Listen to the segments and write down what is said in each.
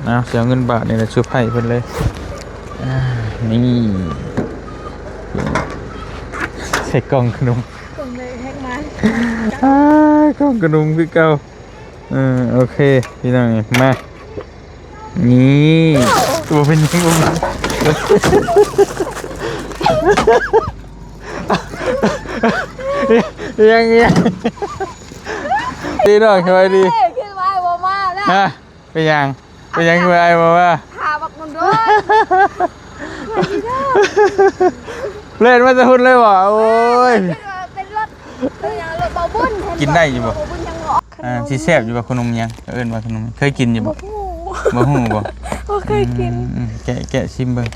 ເອົາ ຊິເອົາເງິນບາດນີ້ແຫຼະ ເຊີໄພຣສ໌ເພິ່ນເລີຍ. ອ່າ ນີ້ ໃສ່ກ່ອງຂະໜົມ ກ່ອງເລັກແຮງມາ ອ່າ ກ່ອງຂະໜົມຄືເກົ່າ. ເອີ ໂອເຄ ພີ່ນ້ອງ ມາ ນີ້ ບໍ່ເປັນຫຍັງ ບໍ່ເປັນຫຍັງ ຫຍັງ ຫຍັງ ຫຍັງ ດີດອກ ສະບາຍດີ. ເອີ ຄິດວ່າບໍ່ມາແລ້ວ ຮະ ເປັນຫຍັງ ເປັນຫຍັງຄືອ້າຍບໍ່ມາ? ຖ້າບັກມັນດ້ວຍ ແລ່ນມາແຕ່ພຸ້ນເລີຍບໍ່? ໂອ້ຍ ເປັນວ່າເປັນລົດ ເປັນຫຍັງລົດເບົາບຸນ ເຫັນບໍ່? ກິນໄດ້ຢູ່ບໍ່? ເບົາບຸນຍັງບໍ່ອອກ. ອ່າ ຊິແຊບຢູ່ບໍ່ ຂະໜົມຫຍັງ ເອີ້ນວ່າຂະໜົມ ເຄີຍກິນຢູ່ບໍ່? ບໍ່ຮູ້ ບໍ່ຮູ້ບໍ່? ບໍ່ເຄີຍກິນ. ອືມ ແກະ ແກະຊິມເບິ່ງ.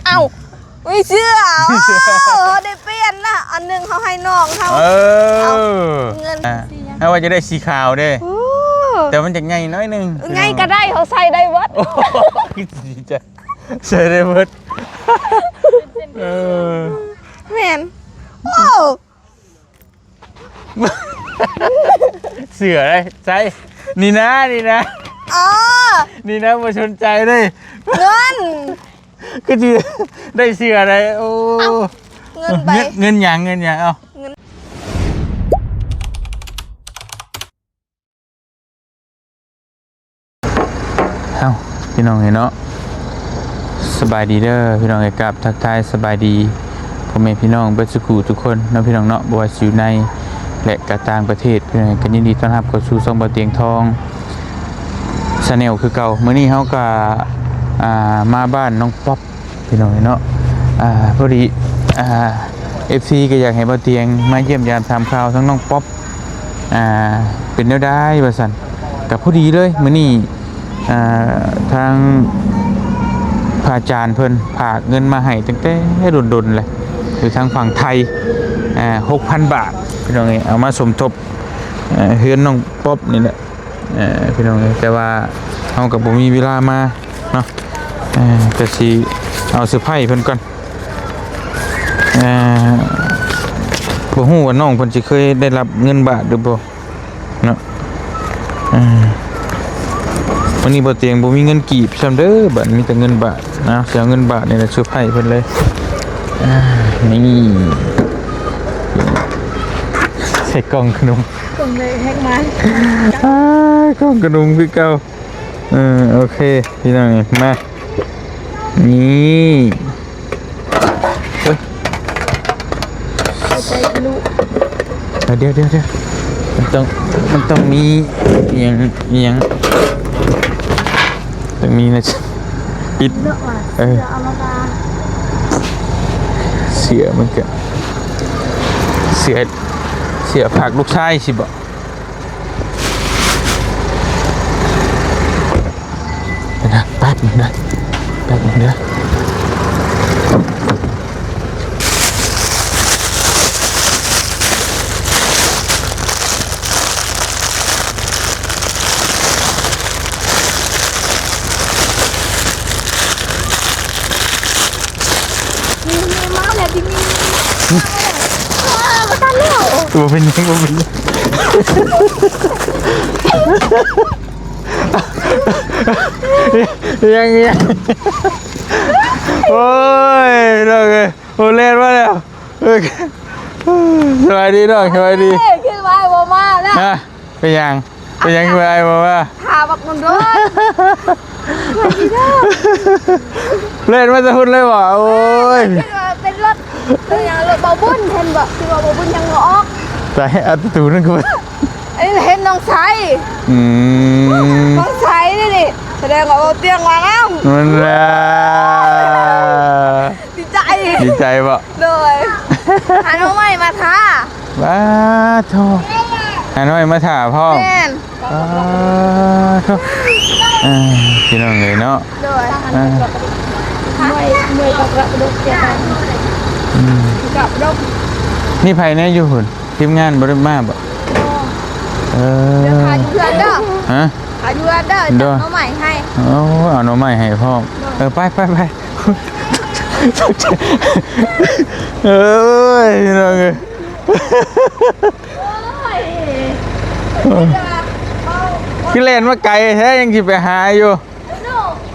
ເອົ້າ ມີເສື້ອ ໂອ້ ໄດ້ປ່ຽນລະ ອັນໜຶ່ງເຮົາໃຫ້ນ້ອງເຮົາ. ເອີ ເອົາ ເງິນ ອ່າ ເຮົາວ່າຈະໄດ້ສີຂາວເດ້. ໂອ້ ແຕ່ມັນຈະໃຫຍ່ໜ້ອຍໜຶ່ງ. ໃຫຍ່ກໍໄດ້ ເຮົາໃສ່ໄດ້ເບິດ. ໂອ້ ດີໃຈ ໃສ່ໄດ້ເບິດ. ເອີ ແມ່ນ. ໂອ້ ເສື້ອໃດ ໃສ່ ນີ້ນະ ນີ້ນະ. ອໍ ນີ້ນະ ບໍ່ສົນໃຈເລີຍ ເງິນ ຄືຊິໄດ້ເສື້ອໃດ. ໂອ້ ເງິນໃບ ເງິນ ເງິນຫຍັງ ເງິນຫຍັງ? ເອົາ ເງິນ. ເອົ້າ ພີ່ນ້ອງເອີຍເນາະ ສະບາຍດີເດີພີ່ນ້ອງເອີຍ. ກາບທັກທາຍສະບາຍດີພໍ່ແມ່ພີ່ນ້ອງເບິດສູ່ຜູ້ສູ່ຄົນເນາະ ພີ່ນ້ອງເນາະ ບໍ່ວ່າຊິຢູ່ໃນ ແລະ ກະຕ່າງປະເທດ ພີ່ນ້ອງເອີຍ. ກະຍິນດີຕ້ອນຮັບເຂົ້າສູ່ຊ່ອງບ່າວຕຽງທອງ Channel ຄືເກົ່າ. ມື້ນີ້ເຮົາກະ ອ່າ ມາບ້ານນ້ອງປັອບ ພີ່ນ້ອງເນາະ. ອ່າ ພໍດີ ອ່າ ເອັຟຊີ ກໍຢາກໃຫ້ບ່າວຕຽງມາຢ້ຽມຢາມຖາມຂ່າວທາງນ້ອງປັອບ ອ່າ ເປັນແນວໃດວ່າຊັ້ນ. ກໍພໍດີເລີຍ ມື້ນີ້ ອ່າ ທາງພະອາຈານເພິ່ນຝາກເງິນມາໃຫ້ຕັ້ງແຕ່ດົນໆແຫຼະ ຢູ່ທາງຝັ່ງໄທ ອ່າ ຫົກພັນບາດ ພີ່ນ້ອງເອີຍ. ເອົາມາສົມທົບ ເອີ ເຮືອນນ້ອງປັອບນີ້ແຫຼະ. ເອີ ພີ່ນ້ອງເອີຍ ແຕ່ວ່າເຮົາກໍບໍ່ມີເວລາມາເນາະ. ເອີ ກໍຊິເອົາເຊີໄພຣສ໌ເພິ່ນກ່ອນ. ເອີ ບໍ່ຮູ້ວ່ານ້ອງເພິ່ນຊິເຄີຍໄດ້ຮັບເງິນບາດຫຼືບໍ່ເນາະ. ເອີ ມື້ນີ້ບ່າວຕຽງບໍ່ມີເງິນກີບຊ້ຳເດີ ບາດມີແຕ່ເງິນບາດ. ເອົາ ຊິເອົາເງິນບາດນີ້ແຫຼະເຊີໄພຣສ໌ເພິ່ນເລີຍ. ອ່າ ນີ້ ໃສ່ກ່ອງຂະໜົມ ກ່ອງເລັກແຮງມາ ອ່າ ກ່ອງຂະໜົມຄືເກົ່າ. ເອີ ໂອເຄ ພີ່ນ້ອງ ມາ ນີ້ ເອີຍ ໃສ່ໃຈທະລຸ. ດຽວ ດຽວ ດຽວ ມັນຕ້ອງ ມັນຕ້ອງມີອີ່ຫຍັງ ອີ່ຫຍັງ ຕ້ອງມີນະ ປິດ ເອີ ເສື້ອມັນກະ ເສື້ອ ເສື້ອຝາກລູກຊາຍຊິບໍ? ເດີນະ ແປັບໜຶ່ງເດີ ແປັບໜຶ່ງເດີ. ນີ້ ນີ້ມາແລ້ວ ນີ້ ນີ້ ນີ້ ມາແລ້ວ ເອີ ບໍ່ທັນແລ້ວ ບໍ່ເປັນຫຍັງ ບໍ່ເປັນຫຍັງ. ຍັງ ຍັງ ໂອ້ຍ ພີ່ນ້ອງເອີຍ ໂອ້ ແລ່ນມາແລ້ວ. ເອີ ສະບາຍດີນ້ອງ ສະບາຍດີ. ເອີ ຄິດວ່າບໍ່ມາແລ້ວ ຮະ ເປັນຫຍັງ? ເປັນຫຍັງຄືອ້າຍບໍ່ມາ? ຖ້າບັກມັນດ້ວຍ ແລ່ນມາແຕ່ພຸ້ນເລີຍບໍ່? ໂອ້ຍ ຄິດວ່າເປັນລົດ ເປັນຫຍັງ ລົດເບົາບຸນ ເຫັນບໍ່? ຄິດວ່າເບົາບຸນຍັງບໍ່ອອກ. ຕາຍ ອັດປະຕູນັ້ນຄື ອັນນີ້ເຫັນນ້ອງຊາຍ. ອືມ ນ້ອງຊາຍນີ້ ນີ້ ສະແດງວ່າເບົາຕຽງມານຳ. ນັ້ນລະ ດີໃຈ ດີໃຈບໍ່? ໂດຍ ຫາໜໍ່ໄມ້ມາຖ້າ. ວ້າໂທ້ ຫາໜໍ່ໄມ້ມາຖ້າພ້ອມ. ແມ່ນ ອ້າໂທ້ ເອີ ພີ່ນ້ອງເອີຍເນາະ. ໂດຍ ເອີ ເມື່ອຍ ເມື່ອຍກັບກະດູກ ເຈັບ ອືມ ກະດູກ. ມີໃຜແດ່ຢູ່ພຸ້ນ? ທີມງານບໍ່ໄດ້ມາບໍ່? ບໍ່ ເອີ ດຽວຖ້າຢູ່ເຮືອນເດີ. ຮະ? ຖ້າຢູ່ເຮືອນເດີ ໂດຍ ຈະເອົາໜໍ່ໄມ້ໃຫ້. ໂອ້ ເອົາໜໍ່ໄມ້ໃຫ້ພ້ອມ. ໂດຍ ເອີ ໄປ ໄປ ໄປ. ເອີຍ ພີ່ນ້ອງເອີຍ ຄືແລ່ນມາໄກແທ້ ຍັງຊິໄປຫາຢູ່.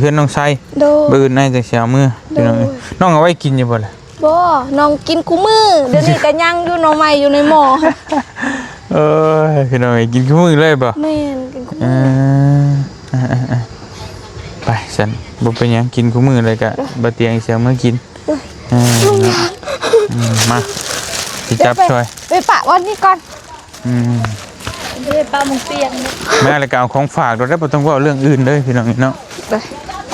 ເຮືອນນ້ອງໄຊ. ໂດຍ. ມື້ອື່ນອ້າຍຈັ່ງຊິເອົາເມືອ ໂດຍ ພີ່ນ້ອງເອີຍ. ນ້ອງເອົາໄວ້ກິນຢູ່ບໍ່ລະ? ບໍ່ ນ້ອງກິນຄູ່ມື້. ດຽວນີ້ກໍຍັງຢູ່ ໜໍ່ໄມ້ຢູ່ໃນໝໍ້. ເອີ ພີ່ນ້ອງເອີຍ ກິນຄູ່ມື້ເລີຍບໍ່? ແມ່ນ ກິນຄູ່ມື້. ເອີ ໄປຊັ້ນ ບໍ່ເປັນຫຍັງ ກິນຄູ່ມື້ເລີຍກະ ໂດຍ ບໍ່ຕຽງຊິເອົາເມືອກິນ. ໂດຍ. ເອີ ເນາະ ອືມ ມາ ຊິຈັບຊ່ອຍ ໄປປະວັນນີ້ກ່ອນ. ອືມ ເດ້ ປະໝົງຕຽງ. ມາແລ້ວກໍເອົາຂອງຝາກໂລດເດີ້ ບໍ່ຕ້ອງເວົ້າເລື່ອງອື່ນເດີ້ ພີ່ນ້ອງເນາະ. ໄປ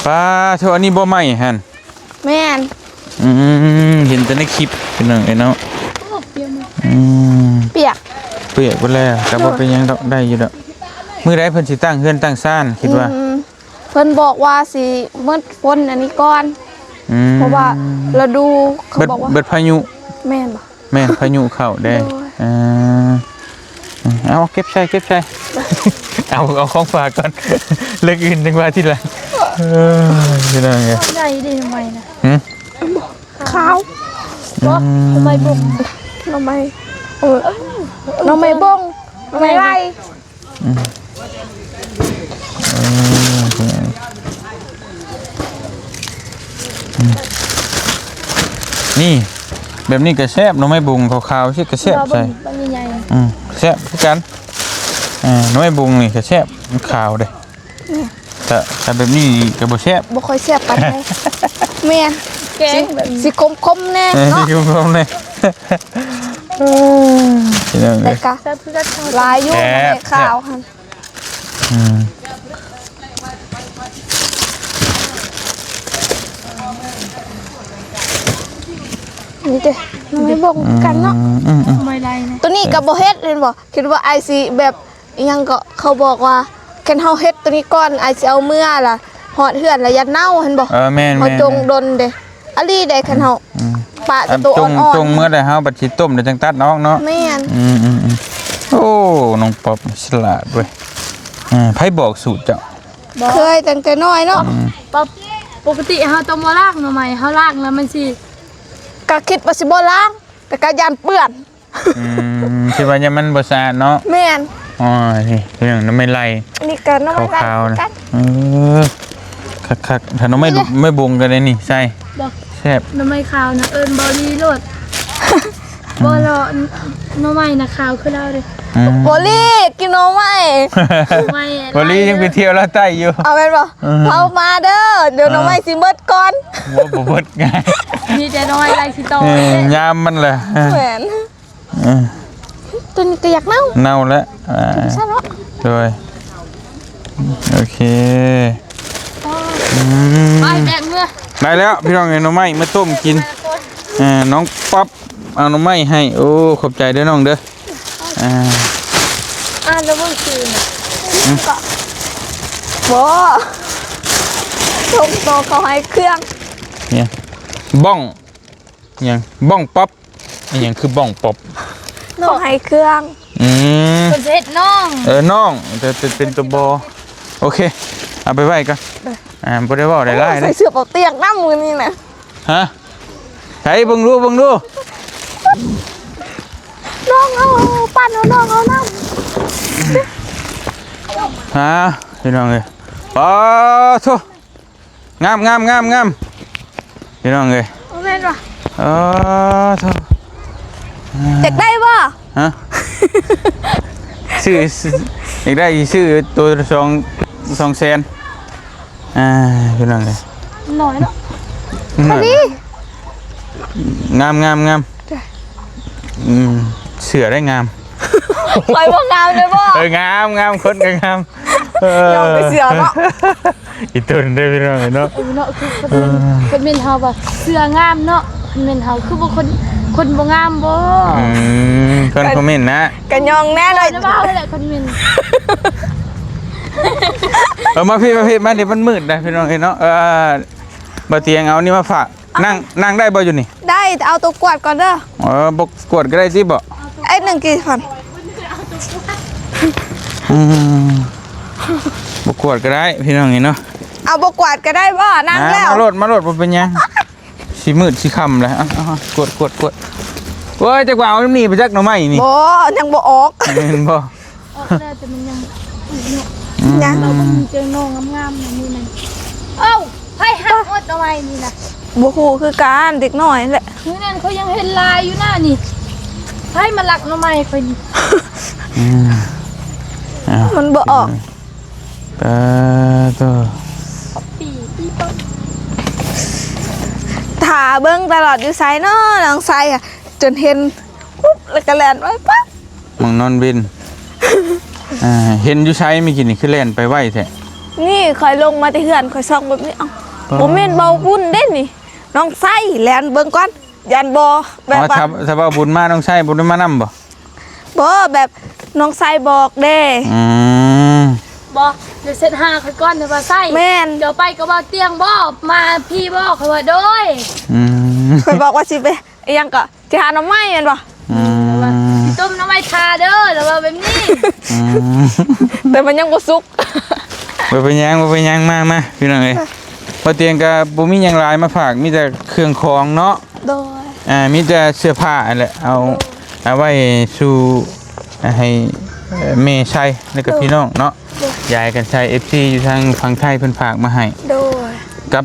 ປາໂທ ອັນນີ້ບໍ່ໄໝ້ຫັ້ນ? ແມ່ນ. ອືມ ເຫັນແຕ່ໃນຄລິບ ພີ່ນ້ອງເອີຍເນາະ. ອືມ ປຽກ ປຽກໄປແລ້ວ ກໍບໍ່ເປັນຫຍັງດອກ ໄດ້ຢູ່ດອກ. ມື້ໃດເພິ່ນຊິຕັ້ງເຮືອນຕັ້ງຊານ ຄິດວ່າ? ອືມ ເພິ່ນບອກວ່າຊິໝົດຝົນອັນນີ້ກ່ອນ. ອືມ ເພາະວ່າລະດູ ເຂົາບອກວ່າ ເບິດ ເບິດພາຍຸ. ແມ່ນບໍ່? ແມ່ນ ພາຍຸເຂົ້າເດ້. ໂດຍ. ເອີ ເອົາເກັບໃສ່ ເກັບໃສ່. ເອົາ ເອົາຂອງຝາກກ່ອນ ເລື່ອງອື່ນຈັ່ງວ່າທີຫຼັງ. ເອີ ພີ່ນ້ອງເອີຍ ໃຫຍ່ເດ້ ໜໍ່ໄມ້ນະ. ຫື? ຂາວ. ອືມ ໜໍ່ໄມ້ບົງ ໜໍ່ໄມ້ ເອີ ໜໍ່ໄມ້ບົງ ໜໍ່ໄມ້ໄລ່. ອືມ ເອີ ອືມ ນີ້ ແບບນີ້ກໍແຊບ ໜໍ່ໄມ້ບົງຂາວໆ ຊິກໍແຊບໃສ່. ອືມ ແຊບຄືກັນ. ເອີ ໜໍ່ໄມ້ບົງນີ້ກໍແຊບ ມັນຂາວເດ້. ຖ້າ ຖ້າແບບນີ້ກໍບໍ່ແຊບ ບໍ່ຄ່ອຍແຊບປານໃດ. ແມ່ນ ແກງ ຊິ ແບບນີ້ ຊິຂົມໆແດ່ ເອີ ເນາະ ຊິຂົມໆແດ່. ເອີ ພີ່ນ້ອງເອີຍ ແຕ່ກໍແຊບຄືກັນ ຫຼາຍຢູ່ ແຊບ ໜໍ່ໄມ້ຂາວຫັ້ນ. ອືມ ນີ້ເດ້ ໜໍ່ໄມ້ບົງຄືກັນເນາະ. ອືມໆໆ ໜໍ່ໄມ້ໄລ່ນະ ໂຕນີ້ກໍບໍ່ເຮັດ ເຫັນບໍ່? ຄິດວ່າອ້າຍຊິແບບ ອີ່ຫຍັງເກາະ ເຂົາບອກວ່າ ຄັນເຮົາເຮັດໂຕນີ້ກ່ອນ ອ້າຍຊິເອົາເມືອລະ ຮອດເຮືອນລະຢ້ານເນົ່າ ເຫັນບໍ່? ເອີ ແມ່ນໆໆ ເຮົາຈົ່ງດົນເດ້ ອາຫຼີເດ້ ຄັນເຮົາ ອືມ ປະແຕ່ໂຕອ່ອນໆ ຈົ່ງເມືອແລ້ວເຮົາບັດຊິຕົ້ມແລ້ວຈັ່ງຕັດອອກເນາະ. ແມ່ນ. ອືມໆໆ ໂອ້ ນ້ອງປັອບສະຫຼາດເວີຍ. ເອີ ໃຜບອກສູດເຈົ້າ? ເຄີຍຕັ້ງແຕ່ນ້ອຍເນາະ. ອືມ ປົກກະຕິເຮົາຕ້ອງບໍ່ລ້າງໜໍ່ໄມ້ ເຮົາລ້າງແລ້ວມັນຊິ ກໍຄິດວ່າຊິບໍ່ລ້າງ ແຕ່ກໍຢ້ານເປື້ອນ. ອືມ ຄິດວ່າຍັງມັນບໍ່ສະອາດເນາະ. ແມ່ນ. ອໍ ນີ້ເລື່ອງໜໍ່ໄມ້ໄລ່ ນີ້ກໍໜໍ່ໄມ້ໄລ່ ຂາວໆນະ ຄືກັນ. ເອີ ຄັກໆ ຖ້າໜໍ່ໄມ້ ນີ້ເດ້ ໄມ້ບົງກໍໄດ້ນີ້ໃສ່ ບໍ່ ແຊບ. ໜໍ່ໄມ້ຂາວນະ ເອີ້ນບໍລີໂລດ. ອືມ ບໍ່ເລາະ ໜໍ່ໄມ້ນະຂາວຄືລາວເດ້. ອືມ ບໍລີກິນໜໍ່ໄມ້ ໜໍ່ໄມ້ ບໍລີຍັງໄປທ່ຽວລາວໃຕ້ຢູ່. ເອົາແມ່ນບໍ່? ອືມ ເຜົາມາເດີ ດຽວໜໍ່ໄມ້ ອ່າ ຊິເບິດກ່ອນ. ບໍ່ ບໍ່ເບິດງ່າຍ ມີແຕ່ໜໍ່ໄມ້ໄລ່ຂີ້ຕໍ່. ເອີ ຍາມມັນແຫຼະ. ແມ່ນ. ເອີ ຕົວນີ້ກໍຢາກເນົ່າ ເນົ່າແລ້ວ. ອ່າ ໂດຍ ໂອເຄ. ອືມ ໄປແບກເມືອ ໄດ້ແລ້ວພີ່ນ້ອງເອີຍ ໜໍ່ໄມ້ມາຕົ້ມກິນ. ເອີ ນ້ອງປັອບເອົາໜໍ່ໄມ້ໃຫ້. ໂອ້ ຂອບໃຈເດີນ້ອງເດີ. ອ່າ ອ່ານແລ້ວເບິ່ງຊື່ນະ. ອືມ ກໍ ບໍ່ ສົ່ງໂຕເຂົາໃຫ້ເຄື່ອງ ນີ້ ບ້ອງ ຫຍັງ ບ້ອງປັອບ. ອີຫຍັງຄືບ້ອງປັອບ? ນ້ອງໃຫ້ເຄື່ອງ. ອືມ ເພິ່ນຊິເຮັດນ້ອງ. ເອີ ນ້ອງ ແຕ່ ແຕ່ເປັນຕົວບໍ່. ໂອເຄ ເອົາໄປໄວ້ກ່ອນ. ອ່າ ບໍ່ໄດ້ເວົ້າຫຼາຍໆ ໃສ່ເສື້ອເປົ່າຕຽກນຳມື້ນີ້ນະ. ຮະ? ໃສເບິ່ງດູ ເບິ່ງດູ. ນ້ອງເອົາ ປັ້ນເອົາ ນ້ອງເອົານຳ. ຮະ ພີ່ນ້ອງເອີຍ ປາໂທ. ງາມ ງາມ ງາມ ງາມ ພີ່ນ້ອງເອີຍ. ບໍ່ແມ່ນຫວາ? ເອີ ໂທ້ ຢາກໄດ້ບໍ່? ຮະ? ຊື້ ຊື້ ຢາກໄດ້ ຊື້ໂຕສອງ ສອງແສນ. ອ່າ ພີ່ນ້ອງເອີຍ ນ້ອຍເນາະ. ນ້ອຍ ພໍດີ. ງາມ ງາມ ງາມ. ອືມ ເສື້ອໄດ້ງາມ. ຂ້ອຍບໍ່ງາມເລີຍບໍ່? ເອີ ງາມ ງາມ ຄົນກໍງາມ. ເອີ ຍອມໄປເສື້ອເນາະ. ອີ່ຕົນເດ້ພີ່ນ້ອງເນາະ. ເອີເນາະ ຄືຄົນເມັນ ເອີ ຄົນເມັນເຮົາວ່າເສື້ອງາມເນາະ. ຄົນເມັນເຮົາຄືບໍ່ຄົນ ຄົນບໍ່ງາມບໍ່? ອືມ ຄົນຄອມເມັນນະ ກະຍອງແນ່ເລີຍ. ເວົ້າແຫຼະຄົນເມັນ. ເອີ ມາພີ້ ມາພີ້ ມາ ດຽວມັນມືດນະພີ່ນ້ອງເອີຍເນາະ. ເອີ ບ່າວຕຽງເອົານີ້ມາຝາກ. ນັ່ງ ນັ່ງໄດ້ບໍ່ຢູ່ນີ້? ໄດ້ ແຕ່ເອົາຕົວກວາດກ່ອນເດີ. ເອີ ບໍ່ກວາດກໍໄດ້ຕິບໍ່? ໄອ້ໜຶ່ງກີ່ພັນ. ອືມ ບໍ່ກວາດກໍໄດ້ພີ່ນ້ອງນີ້ເນາະ. ເອົາບໍ່ກວາດກໍໄດ້ບໍ່? ນັ່ງແລ້ວ ມາໂລດ ມາໂລດ ບໍ່ເປັນຫຍັງ. ຊິມືດຊິຄ່ຳແລ້ວ. ເອົາ ເອົາ ເອົາ ກວາດ ກວາດ ກວາດ. ໂອ້ຍ ຈັກວ່າເອົານຳນີ້ໄປຈັກໜໍ່ໄມ້ນີ້. ບໍ່ ຍັງບໍ່ອອກ. ແມ່ນບໍ່? ອອກແລ້ວ ແຕ່ມັນຍັງ ອືມ ຍັງ ເຮົາບໍ່ມີເຈີໜໍ່ງາມໆ ນະມື້ນັ້ນ. ເອົ້າ ໃຜຫາໝົດໜໍ່ໄມ້ນີ້ນະ? ບໍ່ຮູ້ຄືກັນ ເດັກນ້ອຍແຫຼະ. ມື້ນັ້ນຂ້ອຍຍັງເຫັນຫຼາຍຢູ່ນະນີ້. ໃຜມາລັກໜໍ່ໄມ້ຂ້ອຍນີ້? ອືມ ມັນບໍ່ອອກ. ປາໂຕ ປີ ປີປະ ຖ້າເບິ່ງຕະຫຼອດຢູ່ໃສເນາະນ້ອງໄຊ ຈົນເຫັນປຸບ ແລ້ວກໍແລ່ນໄປປັບ. ໝ່ອງນອນເວັນ ອ່າ ເຫັນຢູ່ໃສມື້ກີ້ນີ້ ຄືແລ່ນໄປໄວແທ້? ນີ້ຂ້ອຍລົງມາແຕ່ເຮືອນ ຂ້ອຍສ່ອງແບບນີ້ ເອົ້າ ອໍ ບໍ່ແມ່ນເວົ້າບຸນເດ້ນີ້ ນ້ອງໄຊ ແລ່ນເບິ່ງກ່ອນ ຢ້ານບໍ່ ແບບວ່າ ອໍ ຖ້າ ຖ້າເວົ້າບຸນມາ ນ້ອງໄຊບໍ່ໄດ້ມານຳບໍ່? ບໍ່ ແບບນ້ອງໄຊບອກເດ້. ອືມ ບໍ່ ດຽວເຊັດຫາຂ້ອຍກ່ອນ ດຽວວ່າໄຊ ແມ່ນ ດຽວໄປກໍເວົ້າຕຽງບໍ່ ມາພີ້ບໍ່ ຂ້ອຍວ່າໂດຍ. ອືມ ຂ້ອຍບອກວ່າຊິໄປ ອີ່ຫຍັງເກາະ ຊິຫາໜໍ່ໄມ້ແມ່ນບໍ່? ອືມ ຊິຕົ້ມໜໍ່ໄມ້ຖ້າເດີ ລາວວ່າແບບນີ້. ອືມ ແຕ່ມັນຍັງບໍ່ສຸກ. ບໍ່ເປັນຫຍັງ ບໍ່ເປັນຫຍັງ ມາ ມາ ພີ່ນ້ອງເອີຍ. ເອີ ບໍ່ຕຽງກໍບໍ່ມີຫຍັງຫຼາຍມາຝາກ ມີແຕ່ເຄື່ອງຂອງເນາະ. ໂດຍ ອ່າ ມີແຕ່ເສື້ອຜ້າຫັ້ນແຫຼະ ເອົາ ໂດຍ ເອົາໄວ້ສູ່ ອ່າ ໃຫ້ ເອີ່ ແມ່ໄຊ ແລ້ວກໍ ໂດຍ ພີ່ນ້ອງເນາະ. ໂດຍ ຢາຍກັນໄຊ ເອັຟຊີ ຢູ່ທາງຝັ່ງໄທເພິ່ນຝາກມາໃຫ້. ໂດຍ ກັບ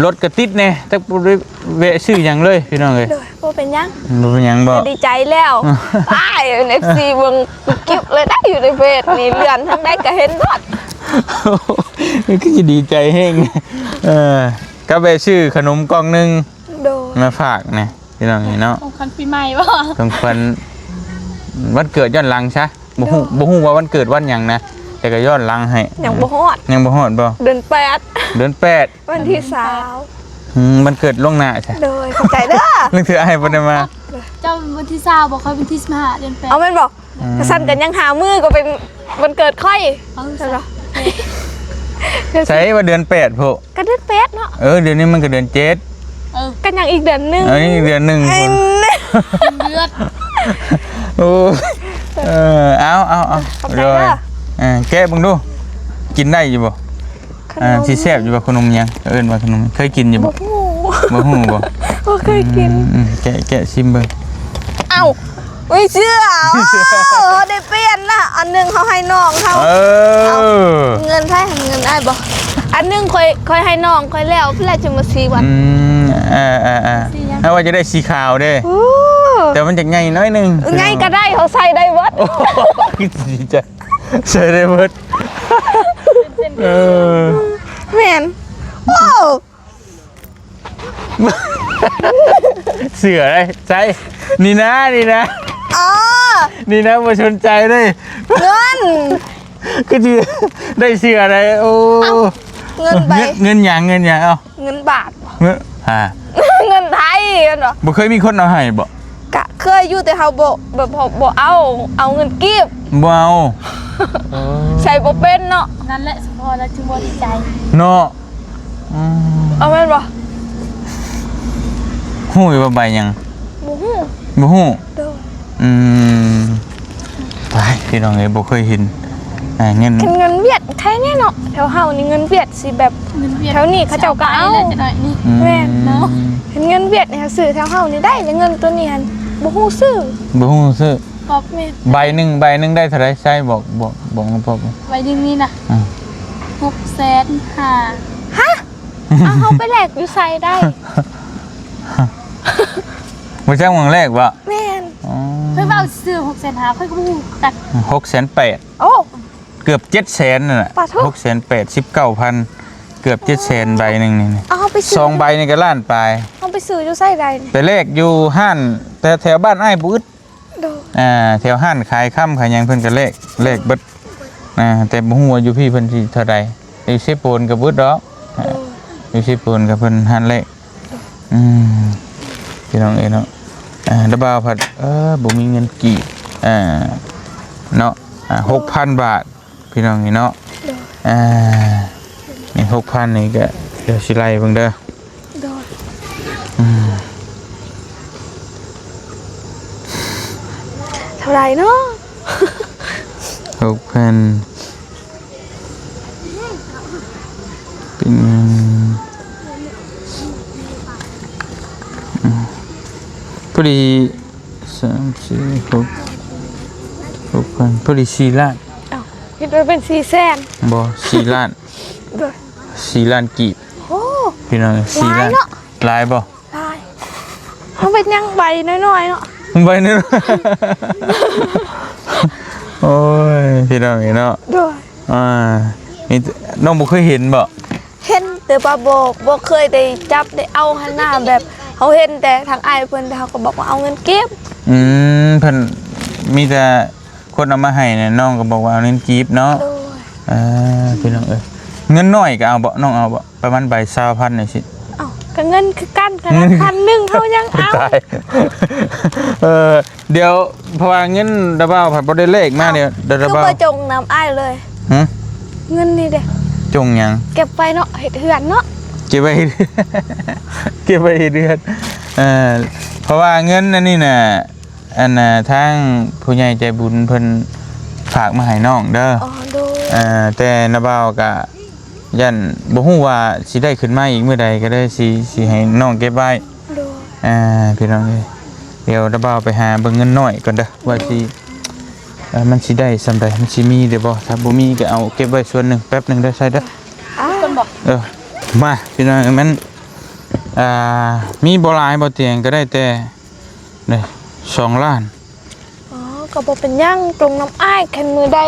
ລົດກະຕິດແດ່ ແຕ່ບໍ່ໄດ້ແວະຊື້ຫຍັງເລີຍພີ່ນ້ອງເອີຍ. ໂດຍ ບໍ່ເປັນຫຍັງ ບໍ່ເປັນຫຍັງບໍ່? ກໍດີໃຈແລ້ວ. ອ້າຍ ເອັຟຊີ ເບິ່ງກິບເລີຍໄດ໋ ຢູ່ໃນເຟສນີ້ ເລື່ອນທາງໃດກໍເຫັນໝົດ. ຄືຊິດີໃຈແຮງ. ເອີ ກໍແວະຊື້ຂະໜົມກ່ອງໜຶ່ງ ໂດຍ ມາຝາກແດ່ພີ່ນ້ອງເອີຍເນາະ. ຂອງຂວັນປີໃໝ່ບໍ່? ຂອງຂວັນວັນເກີດຍ້ອນຫຼັງຊະ. ບໍ່ຮູ້ ບໍ່ຮູ້ວ່າວັນເກີດວັນຫຍັງນະ ແຕ່ກໍຍ້ອນຫຼັງໃຫ້. ຍັງບໍ່ຮອດ ຍັງບໍ່ຮອດບໍ່? ເດືອນແປດ ເດືອນແປດ ວັນທີຊາວ. ອືມ ວັນເກີດລ່ວງໜ້າຊະ. ໂດຍ ຂອບໃຈເດີ. ລາງເທື່ອອ້າຍບໍ່ໄດ້ມາ. ເຈົ້າວັນທີຊາວບໍ່? ຂ້ອຍວັນທີສິບຫ້າ ເດືອນແປດ. ເອົາແມ່ນບໍ່? ອືມ ກະຊັ້ນກໍຍັງຫ້າມື້ກໍເປັນວັນເກີດຂ້ອຍ. ເອີ ໃຊ່ ວ່າເດືອນແປດພຸ້ນ. ກໍເດືອນແປດເນາະ. ເອີ ດຽວນີ້ມັນກໍເດືອນເຈັດ. ເອີ ກໍຍັງອີກເດືອນໜຶ່ງ. ເອີ ຍັງອີກເດືອນໜຶ່ງ. ເດືອນ ໂອ້ ເອີ ເອົາ ເອົາ ເອົາ ຂອບໃຈເດີ. ເອີ ແກະເບິ່ງດູ ກິນໄດ້ຢູ່ບໍ່? ຂະໜົມ ອ່າ ຊິແຊບຢູ່ບໍ່? ຂະໜົມຫຍັງ ເອີ້ນວ່າຂະໜົມ ເຄີຍກິນຢູ່ບໍ່? ບໍ່ຮູ້ ບໍ່ຮູ້ບໍ່? ບໍ່ເຄີຍກິນ. ອືມ ແກະ ແກະຊິມເບິ່ງ. ເອົ້າ ອຸ້ຍ ເສື້ອ ໂອ້ ໄດ້ປ່ຽນລະ ອັນໜຶ່ງເຮົາໃຫ້ນ້ອງເຮົາ. ເອີ ເອົາ ເງິນໃຜ ເງິນອ້າຍບໍ່? ອັນໜຶ່ງຂ້ອຍ ຂ້ອຍໃຫ້ນ້ອງຂ້ອຍແລ້ວ ເພື່ອຈະມາສີວັນ. ອືມ ເອີໆໆ ເອົາວ່າຈະໄດ້ສີຂາວເດ້. ໂອ້ ແຕ່ມັນຈະໃຫຍ່ໜ້ອຍໜຶ່ງ. ໃຫຍ່ກໍໄດ້ ເຮົາໃສ່ໄດ້ເບິດ. ໂອ້ ດີໃຈ ໃສ່ໄດ້ເບິດ. ເອີ ແມ່ນ. ໂອ້ ເສື້ອໃສ່ ນີ້ນະ ນີ້ນະ. ອໍ ນີ້ນະ ບໍ່ສົນໃຈເລີຍ. ເງິນ ຄືຊິໄດ້ເສື້ອໃດ. ໂອ້ ເງິນໃບ ເງິນ ເງິນຫຍັງ ເງິນຫຍັງ? ເອົ້າ ເງິນບາດ. ເງິນ ອ່າ ເງິນໄທແມ່ນບໍ່? ບໍ່ເຄີຍມີຄົນເອົາໃຫ້ບໍ່? ກະເຄີຍຢູ່ ແຕ່ເຮົາບໍ່ ແບບ ບໍ່ເອົາ ເອົາເງິນກີບ. ບໍ່ເອົາ. ເອີ ໃຊ້ບໍ່ເປັນເນາະ. ນັ້ນແຫຼະ ສະພໍລະຈຶ່ງບໍ່ດີໃຈເນາະ. ອືມ ເອົາແມ່ນບໍ່? ຮູ້ຢູ່ວ່າໃບຫຍັງ? ບໍ່ຮູ້ ບໍ່ຮູ້. ໂດຍ. ອືມ ຕາຍ ພີ່ນ້ອງເອີຍ ບໍ່ເຄີຍເຫັນ ອ່າ ເງິນ ຄັນເງິນຫວຽດໄທແນ່ເນາະ. ແຖວເຮົານີ້ເງິນຫວຽດຊິແບບ ເງິນຫວຽດ ແຖວນີ້ເຂົາເຈົ້າກໍເອົາ. ອືມ ແມ່ນເນາະ. ຄັນເງິນຫວຽດນີ້ຫາຊື້ແຖວເຮົານີ້ໄດ້ ແຕ່ເງິນໂຕນີ້ຫັ້ນບໍ່ຮູ້ຊື້ ບໍ່ຮູ້ຊື້. ແມ່ນ. ໃບໜຶ່ງ ໃບໜຶ່ງໄດ້ເທົ່າໃດ? ໃຊ້ບອກ ບອກ ບອກ ບອກ ໃບໜຶ່ງນີ້ນະ ອືມ ຫົກແສນຫ້າ. ຮະ? ເອົາ ເຮົາໄປແລກຢູ່ໃສໄດ້? ບໍ່ຈັກໝ່ອງແລກບໍ່? ແມ່ນ. ອໍ ຂ້ອຍເວົ້າຊື່ ຫົກແສນຫ້າ ຂ້ອຍກໍບໍ່ຮູ້ຄືກັນ. ຫົກແສນແປດ. ໂອ້ ເກືອບເຈັດແສນນັ້ນແຫຼະ. ປາໂທ ຫົກແສນແປດສິບເກົ້າພັນ ເກືອບເຈັດແສນ ໃບໜຶ່ງນີ້. ເອົາ ເຮົາໄປຊື້ ສອງໃບນີ້ກໍລ້ານປາຍ. ເຮົາໄປຊື້ຢູ່ໃສໄດ້? ໄປແລກຢູ່ຮ້ານ ແຕ່ແຖວບ້ານອ້າຍບໍ່ອຶດ. ໂດຍ. ອ່າ ແຖວຮ້ານຂາຍຄຳຂາຍຫຍັງເພິ່ນກໍແລກ ແລກເບິດ. ອ່າ ແຕ່ບໍ່ຮູ້ວ່າຢູ່ພີ້ເພິ່ນຊິເທົ່າໃດ. ຢູ່ເຊໂປນກໍບໍ່ອຶດດອກ. ໂດຍ. ຢູ່ເຊໂປນກໍເພິ່ນຮ້ານແລກ. ອືມ ພີ່ນ້ອງເອີຍເນາະ. ອ່າ ລະບ່າວພັດ ເອີ ບໍ່ມີເງິນກີບ ອ່າ ເນາະ. ອ່າ ຫົກພັນບາດ ພີ່ນ້ອງເອີຍເນາະ. ໂດຍ. ອ່າ ນີ້ ຫົກພັນນີ້ກໍ ດຽວຊິໄລ່ເບິ່ງເດີ. ໂດຍ. ອືມ ເທົ່າໃດເນາະ? ຫົກພັນ ເປັນເງິນ ອືມ ພໍດີ ສາມ ສີ່ ຫົກ ຫົກພັນ ພໍດີສີ່ລ້ານ. ເອົ້າ ຄິດວ່າເປັນສີ່ແສນ. ບໍ່ ສີ່ລ້ານ. ໂດຍ. ສ- ສີ່ລ້ານກີບ. ໂອ້ ພີ່ນ້ອງ ສີ່ລ້ານ ຫຼາຍເນາະ ຫຼາຍບໍ່? ຫຼາຍ. ເຮົາເປັນຫຍັງໃບນ້ອຍໆເນາະ ໃບນ້ອຍ. ໂອ້ຍ ພີ່ນ້ອງເອີຍເນາະ. ໂດຍ. ອ່າ ນີ້ນ້ອງບໍ່ເຄີຍເຫັນບໍ່? ເຫັນ ແຕ່ວ່າບໍ່ ບໍ່ເຄີຍໄດ້ຈັບໄດ້ເອົາຫັ້ນນະ ແບບເຮົາເຫັນແຕ່ທາງອ້າຍເພິ່ນ ແຕ່ເຮົາກໍບອກວ່າເອົາເງິນກີບ. ອືມ ເພິ່ນມີແຕ່ຄົນເອົາມາໃຫ້ນະ ນ້ອງກໍບອກວ່າເອົາເງິນກີບເນາະ. ໂດຍ. ອ່າ ພີ່ນ້ອງເອີຍ ເງິນນ້ອຍກໍເອົາບໍ່? ນ້ອງເອົາບໍ່? ປະມານໃບຊາວພັນຈັ່ງຊີ້. ເອົ້າ ກໍເງິນຄືກັນ ຂະໜາດພັນໜຶ່ງເຮົາຍັງເອົາ. ຕາຍ ເອີ ດຽວ ເພາະວ່າເງິນລະບ່າວພັດບໍ່ໄດ້ແລກມາ. ເອົ້າ ດຽວ ດຽວລະບ່າວ ຄືບໍ່ຈົ່ງນຳອ້າຍເລີຍ? ຫຶ? ເງິນນີ້ເດ້ ຈົ່ງຫຍັງ? ເກັບໄວ້ເນາະ ເຮັດເຮືອນເນາະ. ເກັບໄວ້ເຮັດ ເກັບໄວ້ເຮັດເຮືອນ. ເອີ ເພາະວ່າເງິນອັນນີ້ນະ ອັນນ່າ ທາງຜູ້ໃຫຍ່ໃຈບຸນເພິ່ນຝາກມາໃຫ້ນ້ອງເດີ. ອໍ ໂດຍ. ເອີ ແຕ່ລະບ່າວກະ ຢ້ານບໍ່ຮູ້ວ່າຊິໄດ້ຂຶ້ນມາອີກມື້ໃດ ກໍເລີຍຊິ ຊິໃຫ້ນ້ອງເກັບໄວ້. ໂດຍ. ອ່າ ພີ່ນ້ອງເອີຍ ດຽວລະບ່າວໄປຫາເບິ່ງເງິນນ້ອຍກ່ອນເດີ ວ່າຊິ ເອີ ມັນຊິໄດ້ສ່ຳໃດ ມັນຊິມີເດີບໍ່? ຖ້າບໍ່ມີກໍເອົາເກັບໄວ້ສ່ວນໜຶ່ງ ແປັບໜຶ່ງເດີ ໃສ່ເດີ. ເອົາກ່ອນບໍ່? ເອີ ມາ ພີ່ນ້ອງເອີຍ ມັນ ອ່າ ມີບໍ່ຫຼາຍບໍ່ຕຽງ ກໍໄດ້ແຕ່ ເດ້ ສອງລ້ານ. ອໍ ກໍບໍ່ເປັນຫຍັງ ຈົ່ງນຳອ້າຍ ຄັນມື້ໃດ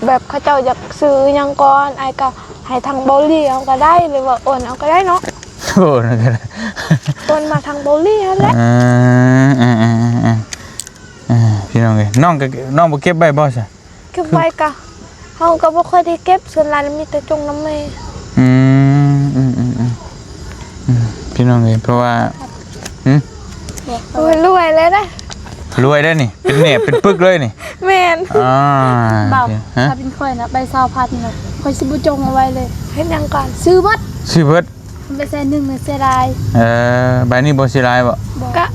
ແບບເຂົາເຈົ້າຢາກຊື້ຫຍັງກ່ອນ ອ້າຍກໍໃຫ້ທາງເບົາຫຼີເອົາກໍໄດ້ ຫຼືວ່າໂອນເອົາກໍໄດ້ເນາະ. ໂອນເອົາກໍໄດ້ ໂອນມາທາງເບົາຫຼີຫັ້ນແຫຼະ. ເອີ ເອີ ເອີ ພີ່ນ້ອງເອີຍ ນ້ອງກໍ ນ້ອງບໍ່ເກັບໄວ້ບໍ່ຊະ? ເກັບໄວ້ກະ ເຮົາກໍບໍ່ຄ່ອຍໄດ້ເກັບ ສ່ວນຫຼາຍມີແຕ່ຈົ່ງນຳແມ່. ອືມ ອືມ ອືມ ອືມ ອືມ ພີ່ນ້ອງເອີຍ ເພາະວ່າ ຫຶ? ໂອ້ຍ ລວຍແລ້ວເດ້ ລວຍແລ້ວນີ້ ເປັນແໜບເປັນປຶກເລີຍນີ້. ແມ່ນ. ອ່າ ບ່າວ ຮະ? ຖ້າເປັນຂ້ອຍນະ ໃບຊາວພັນນະ ຂ້ອຍຊິບໍ່ຈົ່ງເອົາໄວ້ເລີຍ. ເຮັດຫຍັງກ່ອນ? ຊື້ເບິດ ຊື້ເບິດ. ໄປແສນໜຶ່ງ ເສຍດາຍ. ເອີ ໃບນີ້ບໍ່ເສຍດາຍບໍ່? ບໍ່. ກະ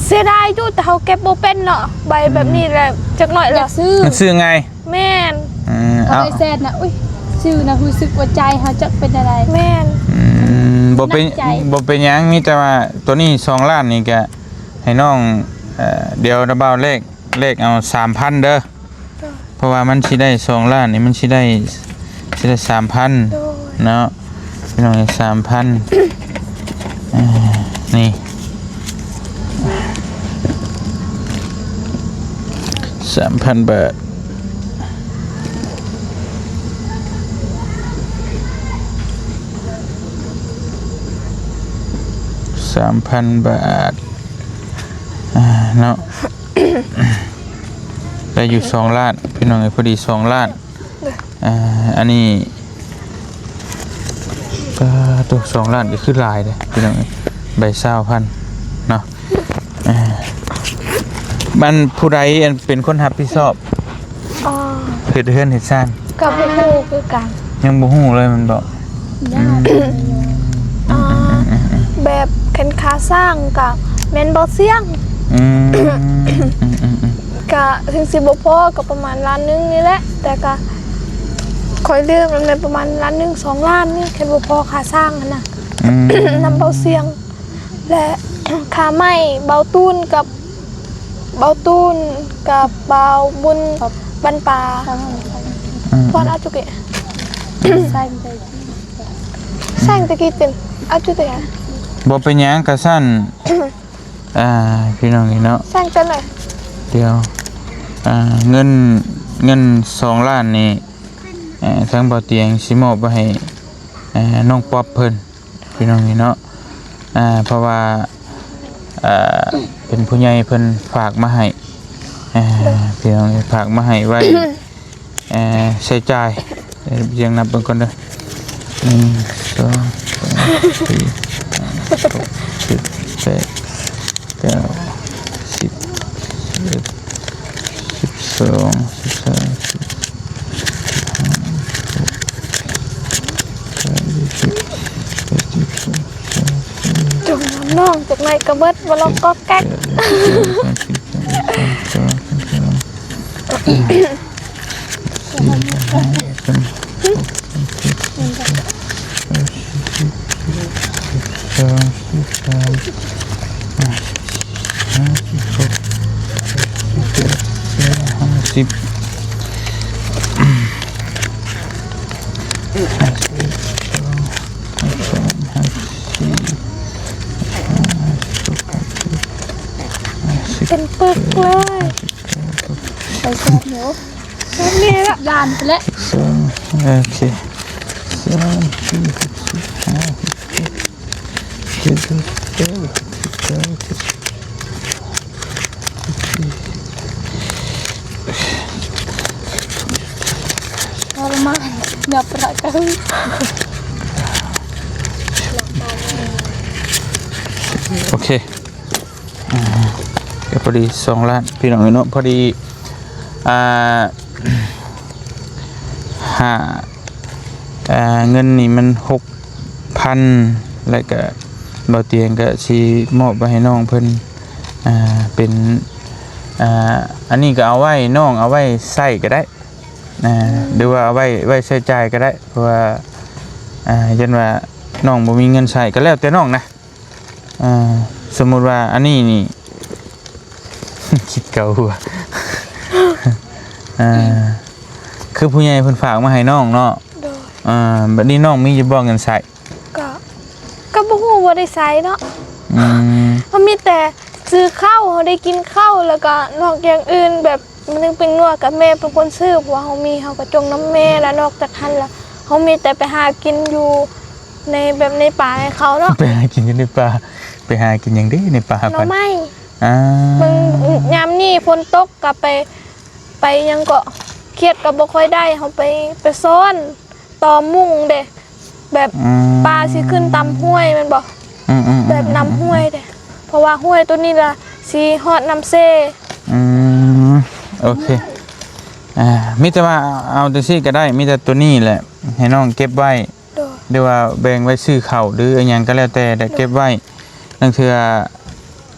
ເສຍດາຍຢູ່ ແຕ່ເຮົາເກັບບໍ່ເປັນເນາະ ໃບແບບນີ້ແຫຼະ. ອືມ ຈັກໜ້ອຍລະ ຢາກຊື້ ມັນຊື້ງ່າຍ. ແມ່ນ. ອືມ ເອົາ ເອົາ ໄປແສນນະ ອຸ້ຍ ຊື້ນະ ຮູ້ສຶກວ່າໃຈເຮົາຈັກເປັນຈັ່ງໃດ. ແມ່ນ. ອືມ ບໍ່ເປັນ ໜັກໃຈ ບໍ່ເປັນຫຍັງ ມີແຕ່ວ່າໂຕນີ້ສອງລ້ານນີ້ກະໃຫ້ນ້ອງ ເອີ ດຽວລະບ່າວແລກ ແລກເອົາສາມພັນເດີ ເພາະວ່າມັນຊິໄດ້ສອງລ້ານນີ້ ມັນຊິໄດ້ ຊິໄດ້ສາມພັນ ໂດຍ ເນາະ ພີ່ນ້ອງເອີຍ ສາມພັນ ອ່າ ນີ້ ສາມພັນບາດ ສາມພັນບາດ ອ່າ ເນາະ. ໄດ້ຢູ່ສອງລ້ານ ພີ່ນ້ອງເອີຍ ພໍດີສອງລ້ານ. ໂດຍ. ອ່າ ອັນນີ້ ປາໂຕ ສອງລ້ານກໍຄືຫຼາຍເດ້ ພີ່ນ້ອງເອີຍ ໃບຊາວພັນເນາະ. ອ່າ ມັນຜູ້ໃດອັນເປັນຄົນຮັບຜິດຊອບ? ອໍ ເຮັດເຮືອນເຮັດຊານ ກໍບໍ່ຮູ້ຄືກັນ. ຍັງບໍ່ຮູ້ເລີຍແມ່ນບໍ່? ອືມ ອ່າ ອືມ ແບບຄັນຄ່າສ້າງກະແມ່ນບໍ່ສ່ຽງ. ອືມ ອືມ ອືມ ອືມ ກະເຖິງຊິບໍ່ພໍກໍປະມານລ້ານໜຶ່ງນີ້ແຫຼະ ແຕ່ກະຂ້ອຍລືມ ມັນແມ່ນປະມານລ້ານໜຶ່ງ ສອງລ້ານນີ້ ຄັນບໍ່ພໍຄ່າສ້າງຫັ້ນນະ. ອືມ ນຳເບົາສ່ຽງ ແລະ ຄ່າໄມ້ເບົາຕູນກັບ ເບົາຕູນກັບເບົາບຸນບັນປາ. ອືມ ພອນອາຈຸເກະ ແສງຕະກີ ແສງຕະກີຕິນ ອາຈຸເຕະ. ບໍ່ເປັນຫຍັງ ກະຊັ້ນ ອ່າ ພີ່ນ້ອງເອີຍເນາະ ແສງຕະເລີຍ. ດຽວ ອ່າ ເງິນ ເງິນສອງລ້ານນີ້ ເອີ ທາງເບົາຕຽງຊິມອບໄວ້ໃຫ້ ເອີ ນ້ອງປັອບເພິ່ນ ພີ່ນ້ອງເອີຍເນາະ. ອ່າ ເພາະວ່າ ເອີ ເປັນຜູ້ໃຫຍ່ເພິ່ນຝາກມາໃຫ້ ອ່າ ໂດຍ ພີ່ນ້ອງເອີຍ ຝາກມາໃຫ້ໄວ້ ເອີ ໃຊ້ຈ່າຍ. ດຽວນັບເບິ່ງກ່ອນເດີ ໜຶ່ງ ສອງ ສາມ ສີ່ ຫ້າ ຫົກ ເຈັດ ແປດ ເກົ້າ ສິບ ສິບເອັດ ສິບສອງ ສິບສາມ ສິບສີ່ ສິບຫ້າ ສິບຫົກ ສິບເຈັດ ສິບແປດ ສິບເກົ້າ ສິບສິບ ສິບ ສິບ ສິບ ຈົງນຳນ້ອງຈັກໜ້ອຍກໍເບິດ ບໍ່ລອກກອກແກກ. ຫ້າສິບ ຫ້າສິບສອງ ເປັນປຶກເລີຍ. ໄປແຊບຢູ່ ແຊບນີ້ລະ ລ້ານໄປແລ້ວ. ສອງ ໂອເຄ ສາມ ສີ່ ຫ້າ ຫົກ ເຈັດ ແປດ ເກົ້າ ສິບ ສິບເອັດ ສິບສອງ ສິບສາມ ສິບສີ່ ໂອເຄ ອ່າ ກໍພໍດີສອງລ້ານ ພີ່ນ້ອງເອີຍເນາະ. ພໍດີ ອ່າ ຫາ ອ່າ ເງິນນີ້ມັນຫົກພັນ ແລ້ວກະບ່າວຕຽງກະຊິມອບໄວ້ໃຫ້ນ້ອງເພິ່ນ ອ່າ ເປັນ ອ່າ ອັນນີ້ກໍເອົາໄວ້ ນ້ອງເອົາໄວ້ໃຊ້ກໍໄດ້ ອ່າ ອືມ ຫຼືວ່າເອົາໄວ້ ໄວ້ໃຊ້ຈ່າຍກໍໄດ້ ເພາະວ່າ ອ່າ ຢ້ານວ່ານ້ອງບໍ່ມີເງິນໃຊ້ ກໍແລ້ວແຕ່ນ້ອງນະ. ອ່າ ສົມມຸດວ່າອັນນີ້ນີ້ ຄິດເກົາຫົວ ອ່າ ຄືຜູ້ໃຫຍ່ເພິ່ນຝາກມາໃຫ້ນ້ອງເນາະ. ໂດຍ ອ່າ ບັດນີ້ນ້ອງມີຢູ່ບໍ່ເງິນໃຊ້? ກໍ ກໍບໍ່ຮູ້ ບໍ່ໄດ້ໃຊ້ເນາະ. ອືມ ເຮົາມີແຕ່ຊື້ເຂົ້າ ເຮົາໄດ້ກິນເຂົ້າ ແລ້ວກໍນອກຢ່າງອື່ນແບບ ມັນຍັງເປັນນົວ ກໍແມ່ເປັນຄົນຊື້ ເພາະວ່າເຮົາມີ ເຮົາກໍຈົ່ງນຳແມ່. ແລ້ວນອກຈາກຫັ້ນລະ ເຮົາມີແຕ່ໄປຫາກິນຢູ່ໃນ ແບບໃນປ່າໃຫ້ເຂົາເນາະ. ໄປຫາກິນຢູ່ໃນປ່າ ໄປຫາກິນຫຍັງເດ້ໃນປ່າ? ໜໍ່ໄມ້. ອ່າ ເບິ່ງຍາມນີ້ຝົນຕົກກໍໄປ ໄປຫຍັງເກາະ ຂຽດກໍບໍ່ຄ່ອຍໄດ້ ເຮົາໄປ ໄປຊ້ອນ ຕໍມຸ້ງເດ້ ແບບ ອືມ ປາຊິຂຶ້ນຕາມຫ້ວຍແມ່ນບໍ່? ອືມໆໆໆ ແບບນ້ຳຫ້ວຍເດ້ ເພາະວ່າຫ້ວຍໂຕນີ້ລະຊິຮອດນ້ຳເຊ. ອືມ ໂອເຄ ອ່າ ມີແຕ່ວ່າເອົາຈັ່ງຊີ້ກໍໄດ້ ມີແຕ່ໂຕນີ້ແຫຼະ ໃຫ້ນ້ອງເກັບໄວ້ ໂດຍ ຫຼືວ່າແບ່ງໄວ້ຊື້ເຂົ້າ ຫຼືອີ່ຫຍັງກໍແລ້ວແຕ່ ແຕ່ເກັບໄວ້ ລາງເທື່ອ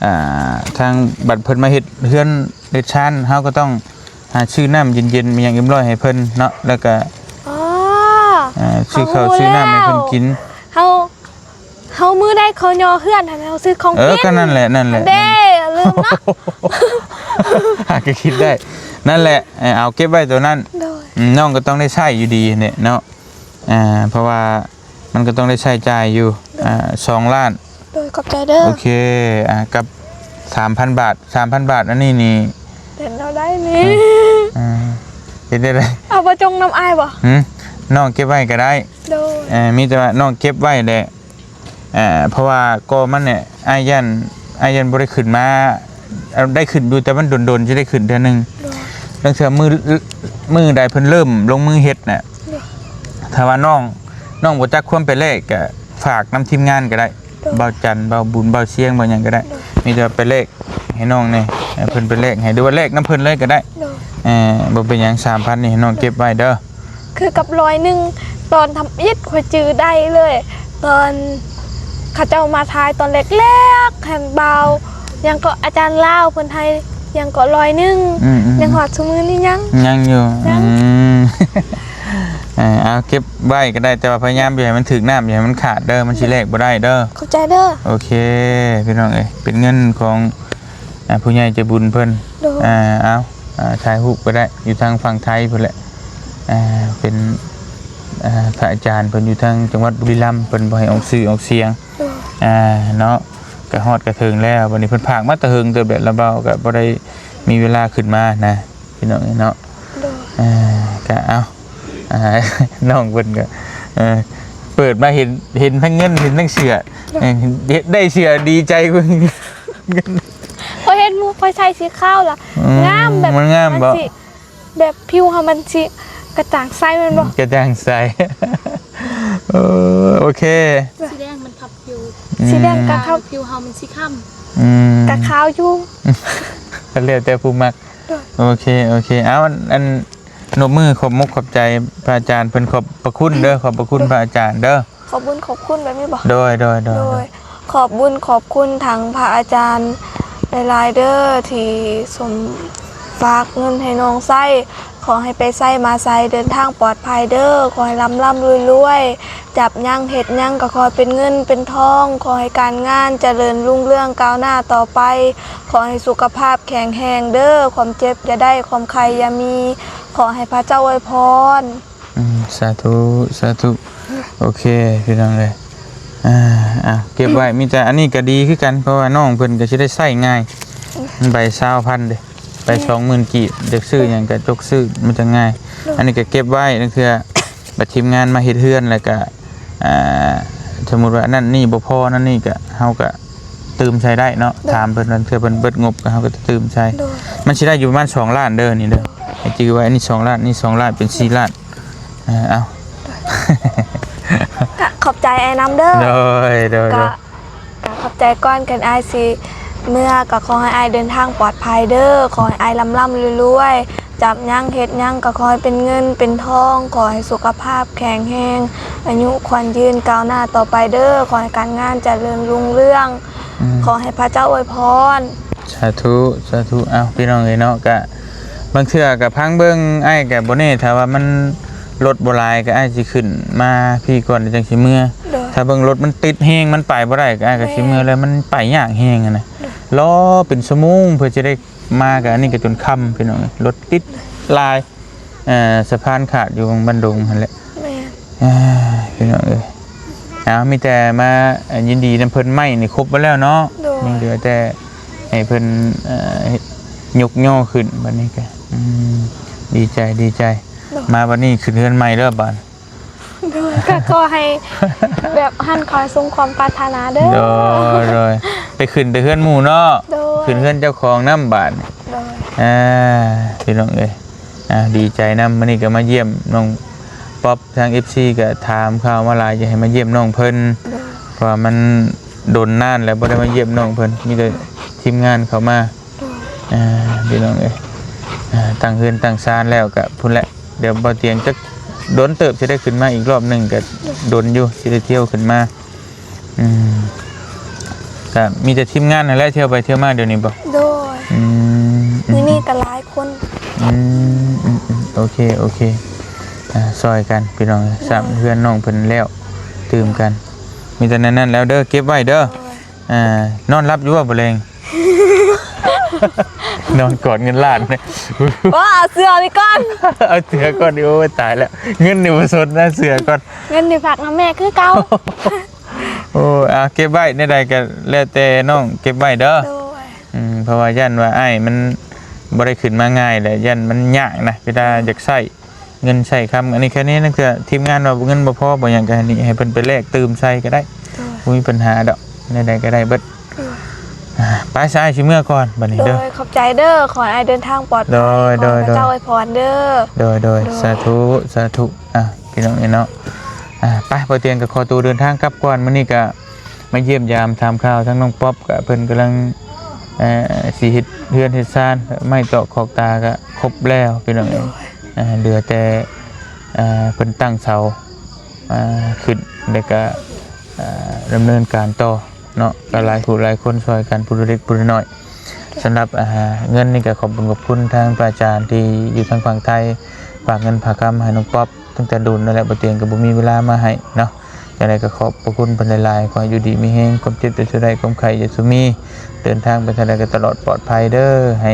ອ່າ ທາງບັດເພິ່ນມາເຮັດເຮືອນເຮັດຊານ ເຮົາກໍຕ້ອງ ອ່າ ຊື້ນ້ຳເຢັນໆ ມີຫຍັງເອັມຮ້ອຍໃຫ້ເພິ່ນເນາະ ແລ້ວກະ ອໍ ອ່າ ຊື້ເຂົ້າ ເຮົາຮູ້ ຊື້ນ້ຳໃຫ້ເພິ່ນກິນ. ເຮົາ ເຮົາມື້ໃດເຂົາຍໍເຮືອນຫັ້ນ ເຮົາຊື້ຂອງ ເອີ ກິນ ກໍນັ້ນແຫຼະ ນັ້ນແຫຼະ ເດ້ ລືມເນາະ. ຫາກໍຄິດໄດ້ ນັ້ນແຫຼະ ເອົາເກັບໄວ້ໂຕນັ້ນ. ໂດຍ ອືມ ນ້ອງກໍຕ້ອງໄດ້ໃຊ້ຢູ່ດີແຫຼະເນາະ ອ່າ ເພາະວ່າ ມັນກໍຕ້ອງໄດ້ໃຊ້ຈ່າຍຢູ່ ໂດຍ ອ່າ ສອງລ້ານ. ໂດຍ ຂອບໃຈເດີ. ໂອເຄ ອ່າ ກັບສາມພັນບາດ ສາມພັນບາດ ອັນນີ້ນີ້ ເປັນແນວໃດນີ້? ອ່າ ເຮັດໄດ້ໃດ? ເອົາມາຈົ່ງນຳອ້າຍບໍ່? ຫື ນ້ອງເກັບໄວ້ກໍໄດ້. ໂດຍ ເອີ ມີແຕ່ວ່ານ້ອງເກັບໄວ້ແຫຼະ ອ່າ ເພາະວ່າກໍມັນນີ້ ອ້າຍຢ້ານ ອ້າຍຢ້ານບໍ່ໄດ້ຂຶ້ນມາ ເອົາ ໄດ້ຂຶ້ນຢູ່ ແຕ່ມັນດົນໆ ຊິໄດ້ຂຶ້ນເທື່ອໜຶ່ງ. ໂດຍ ລາງເທື່ອມື້ ມື້ໃດເພິ່ນເລີ່ມລົງມືເຮັດນະ ໂດຍ ຖ້າວ່ານ້ອງ ນ້ອງບໍ່ຈັກຄວາມໄປແລກ ກະຝາກນຳທີມງານກໍໄດ້. ໂດຍ ບ່າວຈັນ ບ່າວບຸນ ບ່າວຊຽງ ບ່າວຫຍັງກໍໄດ້. ໂດຍ ມີແຕ່ໄປແລກໃຫ້ນ້ອງແດ່ ໃຫ້ເພິ່ນໄປແລກໃຫ້ ຫຼືວ່າແລກນຳເພິ່ນເລີຍກໍໄດ້. ໂດຍ ເອີ ບໍ່ເປັນຫຍັງ ສາມພັນນີ້ໃຫ້ນ້ອງເກັບໄວ້ເດີ. ຄືກັບຮ້ອຍໜຶ່ງ ຕອນທຳອິດຂ້ອຍຈື່ໄດ້ເລີຍ ຕອນເຂົາເຈົ້າມາຖ່າຍຕອນແລກໆ ຫັ້ນ ບ່າວຫຍັງເກາະ ອາຈານລາວເພິ່ນໃຫ້ຫຍັງເກາະ ຮ້ອຍໜຶ່ງ. ອືມໆໆ ຍັງຮອດຊຸມື້ນີ້ຍັງ ຍັງຢູ່. ຍັງ ອືມ ເອີ ເອົາເກັບໄວ້ກໍໄດ້ ແຕ່ວ່າພະຍາຍາມຢ່າໃຫ້ມັນຖືກນ້ຳ ຢ່າໃຫ້ມັນຂາດເດີ ມັນຊິແລກບໍ່ໄດ້ເດີ. ຂອບໃຈເດີ. ໂອເຄ ພີ່ນ້ອງເອີຍ ເປັນເງິນຂອງ ອ່າ ຜູ້ໃຫຍ່ໃຈບຸນເພິ່ນ. ໂດຍ ອ່າ ເອົາ ອ່າ ຖ່າຍຮູບກໍໄດ້ ຢູ່ທາງຝັ່ງໄທພຸ້ນແຫຼະ. ອ່າ ເປັນ ອ່າ ພະອາຈານເພິ່ນຢູ່ທາງຈັງຫວັດບຸຣີລຳ ເພິ່ນບໍ່ໃຫ້ອອກຊື່ອອກສຽງ. ໂດຍ ອ່າ ເນາະ ກະຮອດກະເຖິງແລ້ວ. ບັດນີ້ເພິ່ນພາກມາແຕ່ເຫິງເຕີບແລ້ວ ລະເບົາກະບໍ່ໄດ້ມີເວລາຂຶ້ນມານະ ພີ່ນ້ອງເອີຍເນາະ. ໂດຍ ອ່າ ກະເອົາ ອ່າ ນ້ອງເພິ່ນກະ ເອີ ເປີດມາເຫັນ ເຫັນທັງເງິນ ເຫັນທັງເສື້ອ. ໂດຍ ເອີ ເຮັດໄດ້ເສື້ອດີໃຈເບິ່ງ. ຂ້ອຍເຫັນໝູ່ຂ້ອຍໃສ່ສີຂາວລະ ອືມ ງາມ ແບບ ມັນງາມບໍ່? ມັນຊິ ແບບຜິວເຮົາມັນຊິກະຈ່າງໃສແມ່ນບໍ່? ກະຈ່າງໃສ. ເອີ ໂອເຄ ສີແດງມັນຂັບຜິວ. ອືມ ສີແດງກະຂັບ ຜິວເຮົາມັນຊິຄ້ຳ. ອືມ ກະຂາວຢູ່ ກໍແລ້ວແຕ່ຜູ້ມັກ. ໂດຍ ໂອເຄ ໂອເຄ ເອົາ ອັນ ອັນ ນົບມືຂອບມົກຂອບໃຈພະອາຈານເພິ່ນ ຂອບພະຄຸນເດີ ຂອບພະຄຸນພະອາຈານເດີ. ຂອບບຸນຂອບຄຸນແບບນີ້ບໍ່? ໂດຍ ໂດຍ ໂດຍ ໂດຍ ໂດຍ ຂອບບຸນຂອບຄຸນທາງພະອາຈານຫຼາຍໆເດີ ທີ່ສົມຝາກເງິນໃຫ້ນ້ອງໃຊ້. ຂໍໃຫ້ໄປໃສມາໃສເດີນທາງປອດໄພເດີ. ຂໍໃຫ້ລ່ຳໆລວຍໆ ຈັບຫຍັງເຮັດຫຍັງກໍຂໍໃຫ້ເປັນເງິນເປັນທອງ. ຂໍໃຫ້ການງານຈະເລີນຮຸ່ງເຮືອງກ້າວໜ້າຕໍ່ໄປ. ຂໍໃຫ້ສຸຂະພາບແຂງແຮງເດີ. ຄວາມເຈັບຢ່າໄດ້ ຄວາມໄຂ້ຢ່າມີ. ຂໍໃຫ້ພະເຈົ້າອວຍພອນ. ອືມ ສາທຸ ສາທຸ. ໂອເຄ ພີ່ນ້ອງເອີຍ ອ່າ ເກັບໄວ້. ມີແຕ່ອັນນີ້ກໍດີຄືກັນ ເພາະວ່ານ້ອງເພິ່ນກໍຊິໄດ້ໃຊ້ງ່າຍ. ໃບຊາວພັນເດ້ ໃບ ແມ່ນ ສອງໝື່ນກີບ ຢາກຊື້ຫຍັງກໍຈົກຊື້ ມັນຈະງ່າຍ. ໂດຍ ອັນນີ້ກໍເກັບໄວ້ ລາງເທື່ອບັດທີມງານມາເຮັດເຮືອນ ແລ້ວກໍ ອ່າ ສົມມຸດວ່າອັນນັ້ນນີ້ບໍ່ພໍ ອັນນັ້ນນີ້ກໍ ເຮົາກໍຕື່ມໃສ່ໄດ້ເນາະ. ໂດຍ ຖາມເພິ່ນ ລາງເທື່ອເພິ່ນເບິດງົບ ກໍເຮົາກໍຈະຕື່ມໃສ່. ໂດຍ ມັນຊິໄດ້ຢູ່ປະມານສອງລ້ານເດີ ນີ້ເດີ. ໂດຍ ໃຫ້ຈື່ໄວ້ ອັນນີ້ສອງລ້ານ ນີ້ສອງລ້ານ ເປັນສີ່ລ້ານ. ເອີ ເອົາ ກະຂອບໃຈອ້າຍນຳເດີ. ໂດຍ ໂດຍ ກະ ໂດຍ ກະຂອບໃຈກ່ອນ. ຄັນອ້າຍຊິເມືອ ກະຂໍໃຫ້ອ້າຍເດີນທາງປອດໄພເດີ. ຂໍໃຫ້ອ້າຍລ່ຳໆລວຍໆ ຈັບຫຍັງເຮັດຫຍັງກະຂໍໃຫ້ເປັນເງິນເປັນທອງ. ຂໍໃຫ້ສຸຂະພາບແຂງແຮງ ອາຍຸຂວັນຍືນ ກ້າວໜ້າຕໍ່ໄປເດີ. ຂໍໃຫ້ການງານຈະເລີນຮຸ່ງເຮືອງ. ອືມ ຂໍໃຫ້ພະເຈົ້າອວຍພອນ. ສາທຸ ສາທຸ. ເອົ້າ ພີ່ນ້ອງເອີຍເນາະ ກະບາງເທື່ອກະຟັງເບິ່ງ ອ້າຍກະບໍ່ແນ່ ຖ້າວ່າມັນລົດບໍ່ຫຼາຍ ກະອ້າຍຊິຂຶ້ນມາພີ້ກ່ອນ ແລ້ວຈັ່ງຊິເມືອ. ໂດຍ ຖ້າເບິ່ງລົດມັນຕິດແຮງ ມັນໄປບໍ່ໄດ້ ກະອ້າຍກະຊິເມືອ ແມ່ນ ແລ້ວມັນໄປຍາກແຮງຫັ້ນນະ. ໂດຍ ລໍເປັນຊົ່ວໂມງເພື່ອຈະໄດ້ມາ ກະອັນນີ້ກະຈົນຄ່ຳ ພີ່ນ້ອງເອີຍ ລົດຕິດຫຼາຍ. ເອີ ສະພານຂາດຢູ່ບັງບັນດົງຫັ້ນແຫຼະ. ແມ່ນ ເອີ ພີ່ນ້ອງເອີຍ ເອົາ ມີແຕ່ມາ ເອີ ຍິນດີນຳເພິ່ນ. ໄມ້ນີ້ຄົບໝົດແລ້ວເນາະ. ໂດຍ ຍັງເຫຼືອແຕ່ໃຫ້ເພິ່ນ ເອີ ຍົກຍໍຂຶ້ນ. ບັດນີ້ກະ ອືມ ດີໃຈ ດີໃຈ. ໂດຍ ມາບັດນີ້ຂຶ້ນເຮືອນໃໝ່ເດີບາດ. ໂດຍ ກະຂໍໃຫ້ແບບຫັ້ນ ຂໍໃຫ້ສົມຄວາມປາດຖະໜາເດີ. ໂດຍ ໂດຍ ໄປຂຶ້ນແຕ່ເຮືອນໝູ່ເນາະ. ໂດຍ ຂຶ້ນເຮືອນເຈົ້າຂອງນຳບາດ. ໂດຍ ອ່າ ພີ່ນ້ອງເອີຍ ອ່າ ດີໃຈນຳ. ມື້ນີ້ກໍມາຢ້ຽມນ້ອງປັອບ ທາງເອັຟຊີກໍຖາມຂ່າວມາຫຼາຍ ຢາກໃຫ້ມາຢ້ຽມນ້ອງເພິ່ນ. ໂດຍ ເພາະວ່າມັນດົນນານແລ້ວບໍ່ໄດ້ມາຢ້ຽມນ້ອງເພິ່ນ ມີແຕ່ທີມງານເຂົ້າມາ. ໂດຍ ອ່າ ພີ່ນ້ອງເອີຍ ອ່າ ຕັ້ງເຮືອນຕັ້ງຊານແລ້ວກໍພຸ້ນແຫຼະ. ດຽວບໍ່ຕຽງຈັກດົນເຕີບ ຊິໄດ້ຂຶ້ນມາອີກລອບໜຶ່ງ ກໍດົນຢູ່ ຊິໄດ້ທ່ຽວຂຶ້ນມາ. ອືມ ກະມີແຕ່ທີມງານຫັ້ນແຫຼະ ທ່ຽວໄປທ່ຽວມາດຽວນີ້ບໍ? ໂດຍ ອືມ ມື້ນີ້ກະຫຼາຍຄົນ. ອືມ ອືມ ອືມ ໂອເຄ ໂອເຄ ອ່າ ຊ່ອຍກັນພີ່ນ້ອງ ໂດຍ ສ້າງເຮືອນນ້ອງເພິ່ນແລ້ວຕື່ມກັນ. ມີແຕ່ແນວນັ້ນແລ້ວເດີ ເກັບໄວ້ເດີ. ໂດຍ ອ່າ ນອນຫຼັບຢູ່ບໍ່ ບໍ່ແລງ? ນອນກອດເງິນລ້ານ. ບໍ່ ເອົາເສື້ອໄປກ່ອນ ເອົາເສື້ອກ່ອນ. ໂອ້ຍ ຕາຍແລ້ວ ເງິນນີ້ບໍ່ສົນນະ ເສື້ອກ່ອນ. ເງິນນີ້ຝາກນຳແມ່ຄືເກົ່າ. ໂອ້ ອ່າ ເກັບໄວ້ ແນວໃດກໍແລ້ວແຕ່ນ້ອງເກັບໄວ້ເດີ. ໂດຍ ອືມ ເພາະວ່າຢ້ານວ່າອ້າຍມັນບໍ່ໄດ້ຂຶ້ນມາງ່າຍແຫຼະ ຢ້ານມັນຍາກນະ ເວລາຢາກໃຊ້ເງິນໃຊ້ຄຳ. ອັນນີ້ແຄ່ນີ້ ລາງເທື່ອທີມງານວ່າເງິນບໍ່ພໍບໍ່ຫຍັງ ກໍໃຫ້ເພິ່ນໄປແລກຕື່ມໃສ່ກໍໄດ້. ໂດຍ ບໍ່ມີບັນຫາດອກ ແນວໃດກໍໄດ້ເບິດ. ໂດຍ ອ່າ ໄປຊະ ອ້າຍຊິເມືອກ່ອນບັດນີ້ເດີ. ໂດຍ ຂອບໃຈເດີ ຂໍໃຫ້ອ້າຍເດີນທາງປອດໄພ. ໂດຍ ໂດຍ ຂໍໃຫ້ພະເຈົ້າອວຍພອນເດີ. ໂດຍ ໂດຍ ໂດຍ ສາທຸ ສາທຸ. ອ່າ ພີ່ນ້ອງເອີຍເນາະ ອ່າ ໄປ ບໍ່ຕຽງກໍຂໍຕົວເດີນທາງກັບກ່ອນ. ມື້ນີ້ກໍມາຢ້ຽມຢາມຖາມຂ່າວທາງນ້ອງປັອບ ກໍເພິ່ນກຳລັງ ເອີ ຊິເຮັດເຮືອນເຮັດຊານ ໄມ້ຕອກຂອກຕາກໍຄົບແລ້ວ ພີ່ນ້ອງເອີຍ. ໂດຍ ອ່າ ເຫຼືອແຕ່ ເອີ ເພິ່ນຕັ້ງເສົາ ອ່າ ຂຶ້ນ ແລ້ວກໍ ອ່າ ດຳເນີນການຕໍ່ເນາະ ກໍຫຼາຍຜູ້ຫຼາຍຄົນຊ່ອຍກັນ ຜູ້ລະເລັກຜູ້ລະນ້ອຍ. ສຳລັບ ອ່າ ເງິນນີ້ກໍຂອບຄຸນ ຂອບຄຸນທາງພະອາຈານທີ່ຢູ່ທາງຝັ່ງໄທ ຝາກເງິນຝາກຄຳໃຫ້ນ້ອງປັອບຕັ້ງແຕ່ດົນນັ້ນແຫຼະ ບໍ່ຕຽງກໍບໍ່ມີເວລາມາໃຫ້ເນາະ. ຈັ່ງໃດກໍຂອບພະຄຸນເພິ່ນຫຼາຍໆ ຂໍໃຫ້ຢູ່ດີມີແຮງ ຄວາມເຈັບຢ່າສູ່ໄດ້ ຄວາມໄຂ້ຢ່າສູ່ມີ ເດີນທາງໄປທາງໃດກໍຕະຫຼອດປອດໄພເດີ ໃຫ້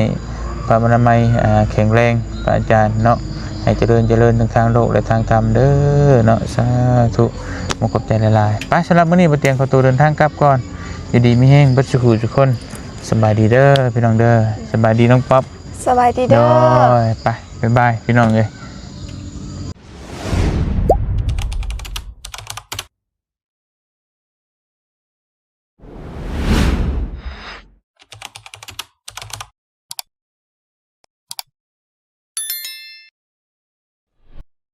ພະອະນາໄມ ອ່າ ແຂງແຮງ ພະອາຈານເນາະ ໃຫ້ຈະເລີນຈະເລີນທັງທາງໂລກ ແລະ ທາງທຳເດີເນາະ. ສາທຸ ຂອບໃຈຫຼາຍໆ. ໄປ ສຳລັບມື້ນີ້ບໍ່ຕຽງຂໍຕົວເດີນທາງກັບກ່ອນ. ຢູ່ດີມີແຮງເບິດສູ່ຜູ້ສູ່ຄົນ. ສະບາຍດີເດີພີ່ນ້ອງເດີ. ສະບາຍດີນ້ອງປັອບ. ສະບາຍດີເດີ. ໂດຍ ໄປ ບາຍບາຍ ພີ່ນ້ອງເອີຍ.